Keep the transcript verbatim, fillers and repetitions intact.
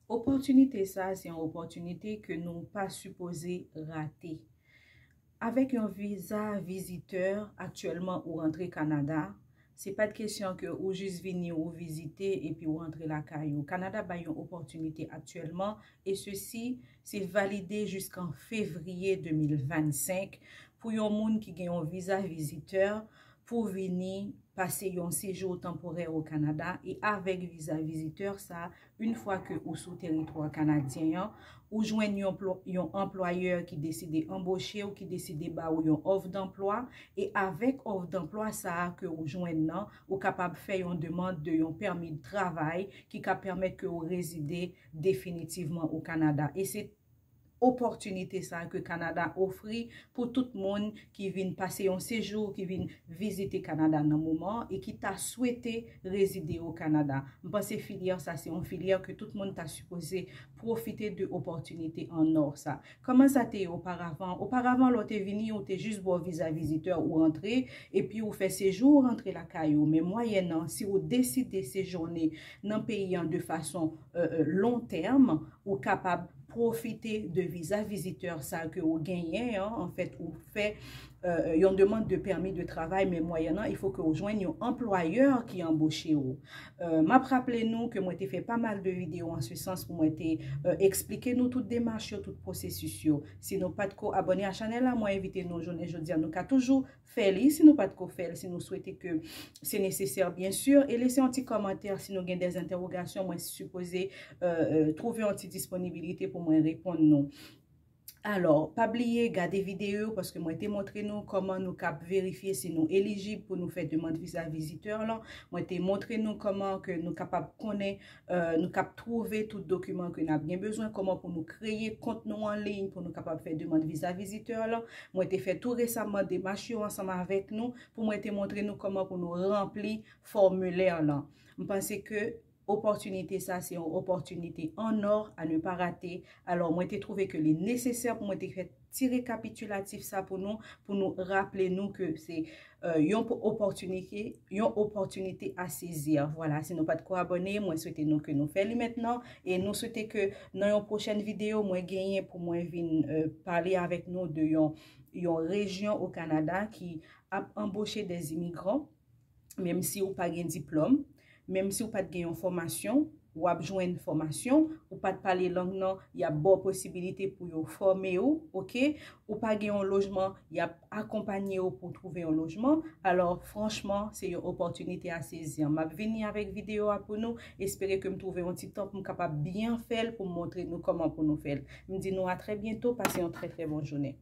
Opòtinite sa a se yon opòtinite ke nou pa sipoze rate. Avèk yon viza vizitè, aktyèlman ou rantre Kanada, se pa t kesyon ke ou jis vini, ou vizite epi ou rantre lakay ou. Kanada bay yon opòtinite aktyèlman, e sesi se valide jiskan fevriye de mil vennsenk pou yon moun ki gen yon viza vizitè pou vini pase yon sejou tanporè o Kanada. E avèk viza vizitè sa, yon fwa ke ou sou teritwa kanadyen an, ou jwenn yon, yon anplwayè ki deside anboche w, ki deside ba ou yon òf danplwa, e avèk òf danplwa sa a ke ou jwenn nan, ou kapab fè yon demann de yon pèmi de travay ki ka pèmèt ke ou rezide definitivman o Kanada. E se opòtinite sa a ke Kanada ofri pou tout moun ki vin pase yon sejou, ki vin vizite Kanada nan moman e ki ta swete rezide o Kanada. M panse filyè sa se yon filyè ke tout moun ta sipoze pwofite de opòtinite an nò sa. Kòman sa te ye oparavan? Oparavan, lè w te vini, ou te jis ba w viza vizitè, ou rantre, epi ou fè sejou, ou rantre lakay ou. Men mwayènan, si ou deside sejounen nan peyi an de fason, euh, euh, lon tèm, ou kapab pwofite de viza vizitè sa ke ou genyen an, anfèt, ou fè, euh, yon demann de pèmi de travay, men mwayènan, il faut que ou jwenn yon anplwayè ki anboche ou. Euh, m ap raple nou ke mwen te fè pa mal de videyo an se sans pou mwen te, euh, eksplike nou tout demach yo, tout pwosesis yo. Si nou pa t ko abòne a chanèl la, mwen envite nou jounen jodi a, nou ka toujou fè li, si nou pa t ko fè l, si nou swete ke se nesesè, byen si, e lese yon ti kòmantè si nou gen dè entèwogasyon, mwen sipoze, euh, euh, twouve yon ti disponibilite pou mwen reponn nou. Alò, pa bliye gade videyo yo, paske mwen te montre nou kòman nou kab verifye si nou elijib pou nou fè demann viza vizitè lan. Mwen te montre nou kòman ke nou kapab konnen, euh, nou kab twouve tout dokiman ke n ap gen bezwen, kòman pou nou kreye kont nou an liy pou nou kapab fè demann viza vizitè lan. Mwen te fè tou resaman demach yo ansanm avèk nou pou mwen te montre nou kòman pou nou ranpli fòmilè lan. M panse ke opòtinite sa se yon opòtinite an nò a ne pa rate. Alò, mwen te twouve ke li nesesè pou mwen te fè ti rekapitilatif sa pou nou, pou nou raple nou ke se, euh, yon po-, opòtinite, yon opòtinite a sezi. Vwala, si nou pa t ko abòne, mwen swete nou ke nou fè li mentnan. E nou swete ke nan yon pwochèn videyo, mwen genyen pou mwen vin, euh, pale avèk nou de yon, yon rejyon o Kanada ki ap anboche dè imigran. Menm si ou pa gen diplòm, menm si ou pa t gen yon fòmasyon, w ap jwenn fòmasyon, ou pa t pale lang nan, y ap ba w posibilite pou yo fòme w, oke? Ou pa gen yon lojman, y ap akonpanye w pou w twouve yon lojman. Alò, franchman, se yon opòtinite a sezi. M ap vini avèk videyo a pou nou. Espere ke m twouve yon ti tan pou m kapab byen fè l, pou m montre nou kòman pou nou fè l. M di nou a trè byento, pase yon trè, trè bon jounen.